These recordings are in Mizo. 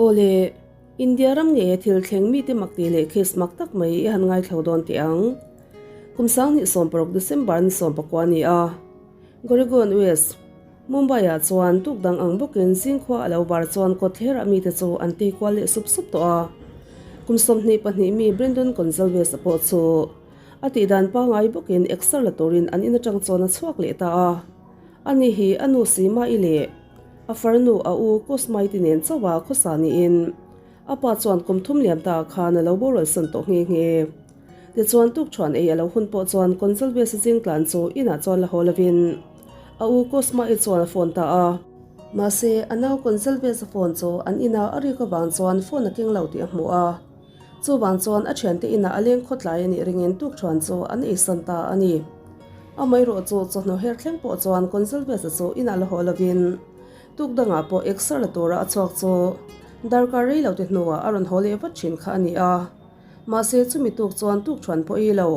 Awle, India ram nge thil thleng mite mak tih leh case mak tak mai i han ngaithlo dawn teh ang. Kum 2016 December ni 19 a ni a. Goregaon West, Mumbai ah chuan tuk dang ang bawkin zingkhua a lo bar chuan kawtthler ah mite chu an tei kual leh sup sup tawh a. Kum 22 mi Brandon Gonsalves a pawh chu a tih dan pangngai bawkin exer la turin an in atang chuan a chhuak leh ta a. Ani hi a nu Seema-i leh a farnu a u Kosma-i te nen chauh a khawsa niin a pa chuan kum thum liam ta ah khan a lo boralsan tawh nghe nghe. Tichuan tukṭhuan ei a lo hun pawh chuan Gonsalves-a zing tlan chu inah chuan la haw lovin a u Cosma-i chuan a phone ta a. Mahse, a nau Gonsalves-a phone chu an inah a rik avang chuan phone a keng lo tih a hmu a. Chuvang chuan a thiante inah a leng khawtlai a nih ringin tukṭhuan chu an eisan ta a ni. Amaherawh chu chawhnu her thleng pawh chuan Gonsalves-a chu inah la haw lovin tuk dangah pawh exer la tura a chhuak chu darkar rei lo te hnuah a rawn haw leh vat thin kha a ni a. Mahse chumi tuk chuan tuk thuan pawh i lo.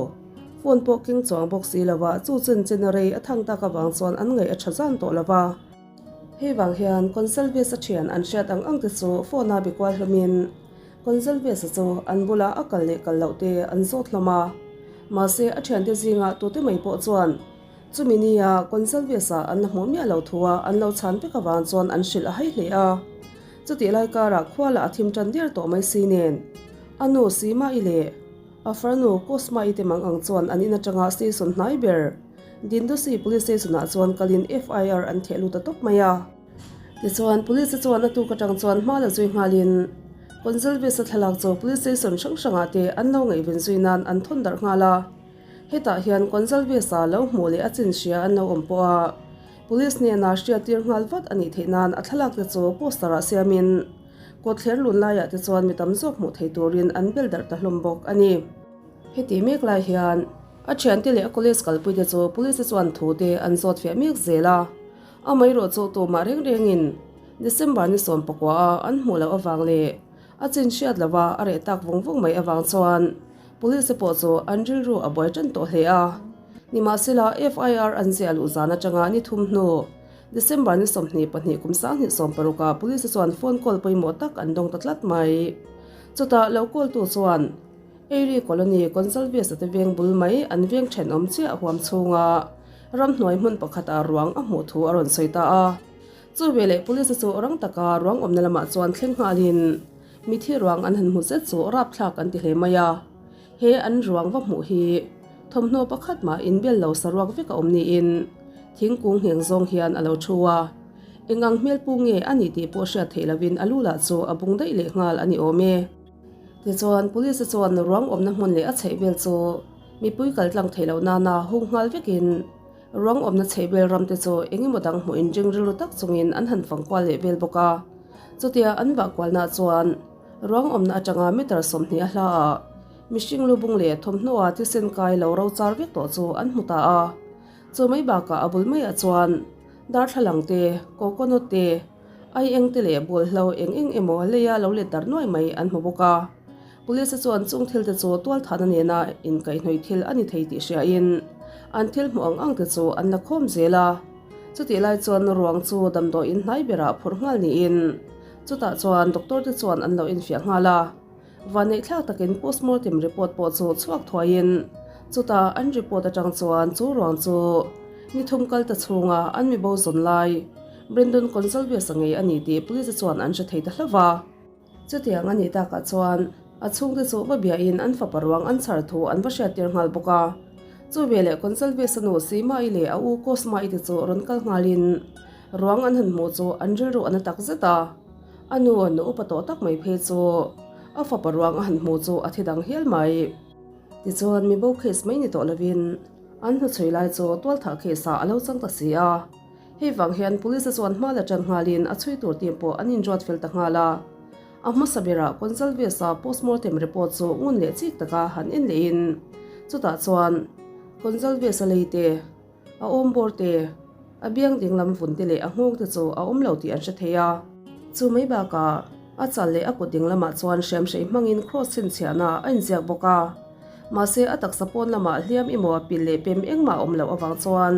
Phone pawh keng chuang bawk si lo a, chu chen chen a rei a thang tak avang chuan an ngaih a tha zan tawh lo va. Hei vang hian Gonsalves a thian an hriat ang ang te chu phone a be kual hlawmin Gonsalves a chu an bula a kal leh kal loh te an zawt hlawm a. Mahse a thiante zingah tute mai pawh chuan chumi nia Gonsalves a an la hmuh miah lo thu a an lo chhan vek avang chuan an hrilh a hai hle a. Chutih lai karah khua lah a thim tan der tawh mai si nen, a nu Sima-i leh a farnu Kosma-i te mang ang chuan an in atanga station hnai ber Dindosi Police Station-ah chuan kalin FIR an theh lut ta tawp mai a. Tichuan, Police-te chuan a tuk atang chuan hma la zui nghalin Gonsalves-a thlalak chu Police Station hrang hrangah te an lo ngaihven zui nan an thawn darh nghal a. Hetah hian Gonsalves-a lo hmuh leh a chin hria an lo awm pawh a. Police hnena hriattir nghal vat a nih theih nan a thlalak te chu poster ah siamin kawtthler lun laiah te chuan mi tam zawk hmuh thei turin an bel darh ta hlawm bawk a ni. Heti mek lai hian a thiante leh a college kalpui te chu police te chuan thu te an zawt fiah mek zel a, amaherawh chu tumah reng rengin December ni 19 a an hmuh loh avang leh a chin hriat lova a reh tak vung vung mai avang chuan Police te pawh chu an rilru a buai tan tawh hle a. Nimahsela, FIR an ziah luh zan atanga ni thum hnu, December ni 22 kum 2016 ah Police te chuan phone call pawimawh tak an dawng ta tlat mai. Chutah lo call tu chuan Eiri Colony Gonsalves a te veng bul mai an veng thenawm chiah huam chhunga ramhnuai hmun pakhat ah ruang a hmuh thu a rawn sawi ta a. Chu veleh Police te chu rang taka ruang awmna lamah chuan thleng nghalin Mithi ruang an han hmu zet chu rapthlak an ti hle mai a, he an ruang va hmuh hi thawmhnaw pakhat mah inbel lo saruak vek a awm niin thingkung ngheng zawng hian a lo thu a, eng ang hmelpu nge a ni tih pawh hriat theih lovin a lu lah chu a bung daih leh nghal a ni awm e. Tichuan, Police chuan ruang awmna hmun leh a chheihvel chu mipui kal tlang theih loh nana hung nghal vekin ruang awmna chheihvel ram te chu eng emaw dang hmuh inring rilru tak chungin an han fang kual leh vel bawk a. Chutia an vah kualnaah chuan ruang awmna atanga meter 20 a hla ah mihring lu bung leh thawmhnaw-a thisen kai lo ro char vek tawh chu an hmu ta a. Chu mai bakah a bul maiah chuan darthlalang te, coconut te, ai eng te leh bawlhlo eng eng emaw leia lo let darh nuai mai an hmu bawk a. Police chuan chung thil te chu tualthahna nena inkaihhnawih thil a ni thei tih hriain an thil hmuh ang ang te chu an la khawm zel a. Chutih lai chuan ruang chu damdawi in hnai berah phurh nghal niin chutah chuan doctor te chuan an lo enfiah nghal a. Vanneihthlak takin postmortem report pawh chu chhuak thuaiin chutah an report atang chuan chu ruang chu ni thum kal ta chhunga an mi bo zawn lai Brandon Gonsalves a ngei a ni tih police chuan an hre thei ta hlauh va. Chutiang a nih takah chuan a chhungte chu va biahin an fapa ruang an chhar thu an va hriattir nghal bawk a. Chu veleh Gonsalves-a nu Seema-i leh a u Cosma-i te chu rawn kal nghalin ruang an han hmuh chu an rilru a na tak zet a. A nu nu upa tawh tak mai phei chu a fapa ruang a han hmuh chu a thi dang hial mai. Tichuan mibo case mai ni tawh lovin an hnuchhui lai chu tualthah case-ah a lo chang ta si a. Hei vang hian Police chuan hma la tan nghalin a chhui tur team pawh an inruat fel ta nghal a. A hmasa berah Gonsalves-a postmortem report chu ngun leh chik taka han en lehin chutah chuan Gonsalves-a lei te, a awm bawr te, a biang dinglam vun te leh a nghawng te chu a awm lo tih an hre thei a. Chu mai bakah a chal leh a kut dinglamah chuan hriamhrei hmangin cross chhinchhiahna a inziak bawk a. Mahse a taksa pawn lamah hliam emaw pil leh pem engmah a awm loh avang chuan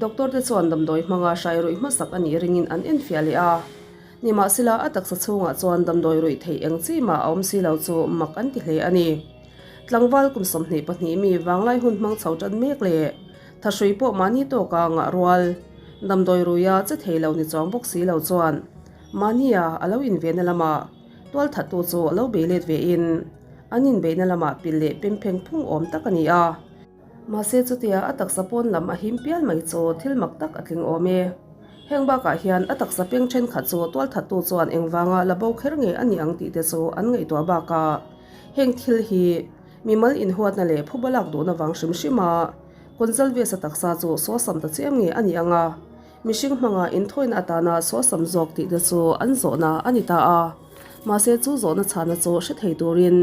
Doctor te chuan damdawi hmanga hrai ruih hmasak a nih ringin an enfiah leh a. Nimahsela a taksa chhungah chuan damdawi ruih theih eng chi mah a awm si lo chu mak an ti hle a ni. Tlangval kum 22 mi vanglai hun hmang chho tan mek leh thahrui pawh mahni tawka ngah rual damdawi ruia che thei lo ni chuang bawk si lo chuan mahnia a lo invenna lamah tualthattu chu a lo bei let vein an inbeihna lamah pil leh pem pheng phung awm tak a ni a. Mahse chutia a taksa pawn lam a him pial mai chu thil mak tak a tling awm e. Heng bakah hian a taksa peng thenkhat chu tualthattu chuan engvanga la bo kher nge a ni ang tih te chu an ngaihtuah bakah heng thil hi mimal inhuatna leh phuba lak duhna vang hrim hrim a Gonsalves-a taksa chu sawsam ta chiam nge a ni ang a, mihring hmanga inthawina atana sawsam zawk tih te chu an zawhna a ni ta a. Mahse chu zawhna chhana chu hre thei turin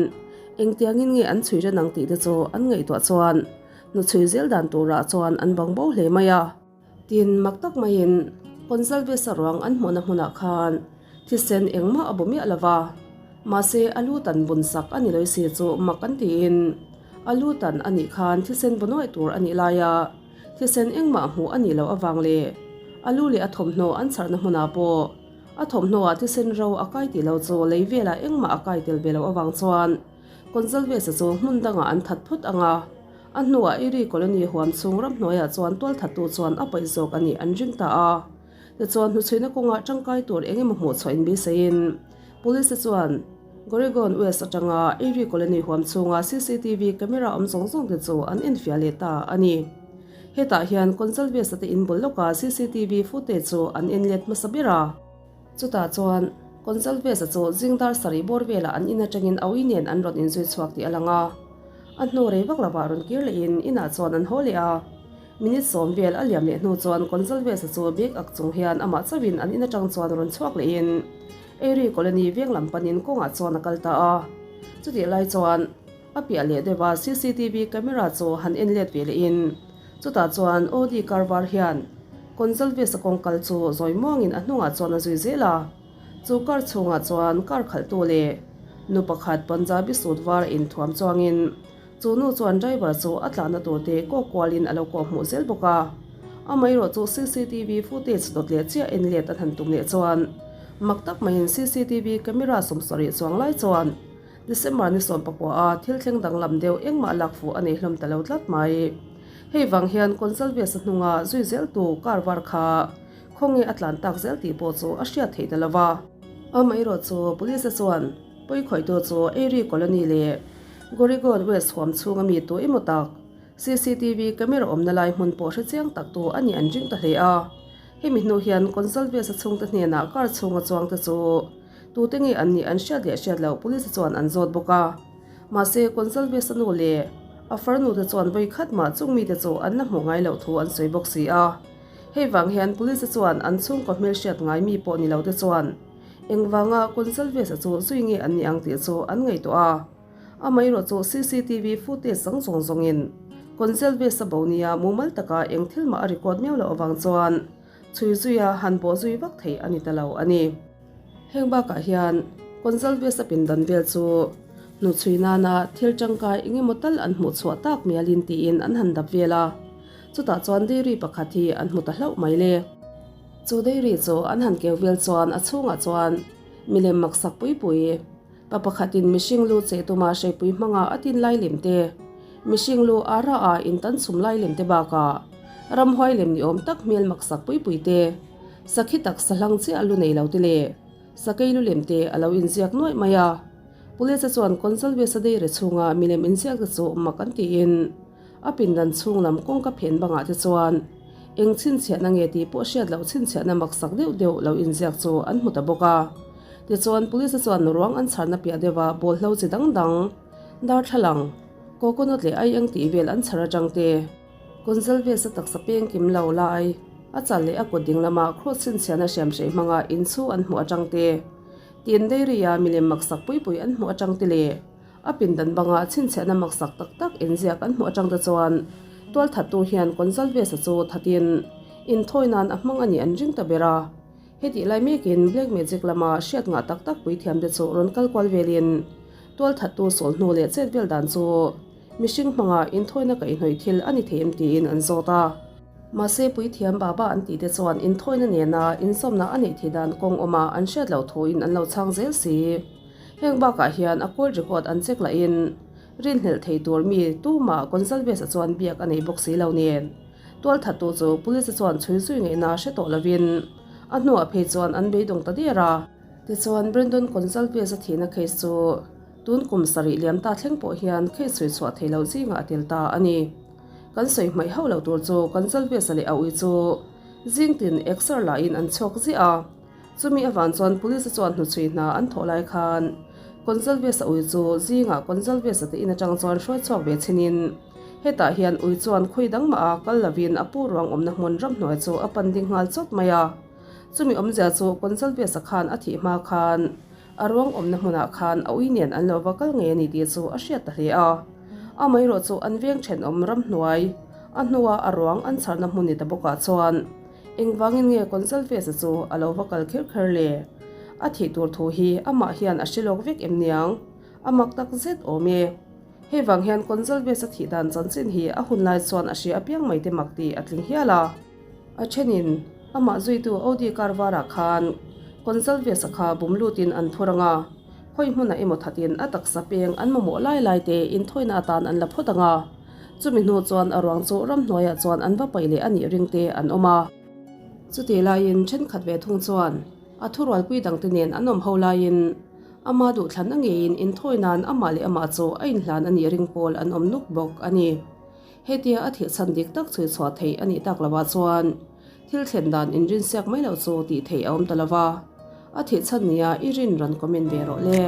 engtiangin nge an chhui ren ang tih te chu an ngaihtuah chuan nu chhui zel dan turah chuan an bang bo hle mai a. Tin, mak tak maiin Gonsalves-a ruang an hmuhna hmunah khan thisen engmah a bu miah lo va, mahse a lu tan bun sak a ni lawih si chu mak an tiin a lu tan a nih khan thisen bu nuaih tur a nih laia thisen engmah hmuh a nih loh avang leh a lu leh a thawmhnaw an chharhna hmunah pawh A thawmhnawah thisen ro a kai tih lo chu lei velah engmah a kai tel ve loh avang chuan Gonsalves-a chu hmun dangah an that phawt ang a, a hnuah Erie Colony huam chhung ramhnuaiah chuan tualthattu chuan a paih zawk a nih an ring ta a. Tichuan hnuchhuina kawngah tangkai tur eng emaw hmuh chhuah inbisaiin Police te chuan Goregaon West atanga Erie Colony huam chhunga cctv camera awm zawng zawng te chu an enfiah leh ta a ni. Hetah hian Gonsalves-a te in bul lawka cctv footage chu an en let hmasa ber a. Chutah chuan Gonsalves-a chu zing dar sarih bawr velah an in atangin Aui nen an rawn inzui chhuak tih a lang a. A hnu rei vak lovah rawn kir lehin inah chuan an haw leh a. Minute sawm vel a liam leh hnu chuan Gonsalves-a chu bag ak chung hian amah chauhin an in atang chuan rawn chhuak lehin Erie Colony veng lam panin kawngah chuan a kal ta a. Chutih lai chuan A piah leh deuh a cctv camera chu han en let ve leh in chutah chuan Audi car var hian Gonsalves a kawng kal chu zawi muangin a hnungah chuan a zui zel a, chu car chhungah chuan car khalhtu leh nu pakhat Punjabi suit var a inthuam chuangin chu nu chuan driver chu a tlanna tur te kawk kualin a lo kawh hmuh zel bawk a. Amaherawh chu cctv footage dawt leh chiah en let an han tum leh chuan mak tak maiin cctv camera 70 chuang lai chuan December ni 14 a thil thleng danglam deuh engmah lak fuh a nei hlawm ta lo tlat mai. Hei vang hian Gonsalves a hnunga zui zeltu car var kha khawnge a tlan tak zel tih pawh chu a hriat theih ta lo va. Amaherawh chu Police te chuan pawikhawihtu chu Airy Colony leh Goregaon West huam chhunga mi tu emaw tak cctv camera awmna lai hmun pawh hre chiang tak tu a nih an ring ta hle a. Hemi hnu hian Gonsalves a chhungte hnenah car chhunga chuangte chu Tute nge an nih an hriat leh hriat loh police chuan an zawt bawk a. Mahse, Gonsalves-a nu leh a farnu te chuan vawi khat mah chung mite chu an la hmuh ngai loh thu an sawi bawk si a. Hei vang hian police chuan an chhungkaw hmelhriat ngai mi pawh ni lo te chuan engvanga Gonsalves-a chu zui nge an nih ang tih chu an ngaihtuah a. Amaherawh chu cctv footage zawng zawng zawngin Gonsalves-a bo nia mumal taka eng thil mah a record miau loh avang chuan chhui zuia han bawh zui vak thei a ni ta lo a ni. Heng bakah hian Gonsalves-a pindan vel chu hnuchhui nana thil tangkai eng emaw tal an hmuh chhuah tak mialin tiin an han dap vel a, chutah chuan dairy pakhat hi an hmu ta hlauh mai le. Chu dairy chu an han keu vel chuan a chhungah chuan milem maksak pui pui, pa pakhatin mihring lu cheh tuma hreipui hmanga a tin lai lem te, mihring lu ara a intan chhum lai lem te bakah ramhuai lem ni awm tak hmel maksak pui pui te, Sakhi taksa hlang chiah lu nei lo te leh sakei lu lem te a lo inziak nuaih mai a. Police te chuan Gonsalves a deire chhunga milem inziak te chu mak an tiin a pindan chhung lam kawngka phen bangah te chuan eng chhinchhiahna nge tih pawh hriat loh chhinchhiahna maksak deuh deuh lo inziak chu an hmu ta bawk a. Tichuan police te chuan ruang an chharna piah deuha bawlhlo chi dang dang, darthlalang, coconut leh aieng tih vel an chhar atang te, Gonsalves a taksa peng kim lo lai, a chal leh a kut ding lama cross chhinchhiahna hriamhrei hmanga inchhu an hmuh atang te, tin dairy-a milem maksak pui pui an hmuh atang te leh a pindan banga chhinchhiahna maksak tak tak inziak an hmuh atang te chuan tualthattu hian Gonsalves-a chu thatin inthawi nan a hmang a nih an ring ta ber a. Hetih lai mekin Black Magic lama hriat ngah tak tak puithiam te chu rawn kal kual velin tualthattu sawl hnu leh chet vel dan chu Mihring hmanga inthawina kaihhnawih thil a ni thei em tiin an zawt a. Mahse puithiam Baba an tih te chuan inthawina nena inzawmna a neih theih dan kawng awma an hriat loh thuin an lo chhang zel si. Heng bakah hian a call record an check lahin rinhlelh thei tur mi tumah Gonsalves-a chuan biak a nei bawk si lo nen. Tualthattu chu police-a chuan chhui zui ngaihna hre tawh lovin a hnuah phei chuan an beidawng ta der a. Tichuan Brandon Gonsalves-a thihna case chu tun kum sarih liam ta thleng pawh hian case chhui chhuah thei loh zingah a tel ta a ni. Kan sawi hmaih hauh loh tur chu Gonsalves-a leh a ui chu zing tin exer lahin an chhuak ziah a. Chumi avang chuan police-a chuan hnuchhui hna an thawh lai khan Gonsalves-a ui chu zingah Gonsalves-a te in atang chuan hruai chhuak ve chinin hetah hian ui chuan khawi dang mah a kal lovin a pu ruang awmna hmun ramhnuai chu a pan ding nghal chawt mai a. Chumi awmzia chu Gonsalves-a khan a thih hma khan a ruang awmna hmunah khan a ui nen an lo va kal ngei a ni tih chu a hriat ta hle a. Amaherawh chu an veng thenawm ramhnuai a hnua a ruang an chharna hmun ni ta bawkah chuan Engvangin nge Gonsalves-a chu a lo va kal kher kher le? A thih tur thu hi amah hian a hre lawk vek em niang? A mak tak zet awm e. Hei vang hian Gonsalves-a thih dan chanchin hi a hun lai chuan a hria apiang mai te mak tih a tling hial a. A thenin amah zuitu Audi car varah khan Gonsalves-a kha bum lutin an thur ang a, khawi hmunah emaw thatin a taksa peng an mamawh lai lai te inthawina atan an la phawt ang a. Chumi hnu chuan a ruang chu ramhnuaiah chuan an va paih leh a nih ring te an awm a. Chutih laiin thenkhat ve thung chuan a thurualpui dangte nen an awm ho laiin ama duhthlanna ngeiin inthawi nan amah leh amah chu a inhlan a nih ring pawl an awm nuk bawk a ni. Hetia a thilchhan dik tak chhui chhuah theih a nih tak lovah chuan thil thlen dan inrinsiak mai loh chu tih theih a awm ta lova, a thilchhan nia i rin rawn comment ve rawh le.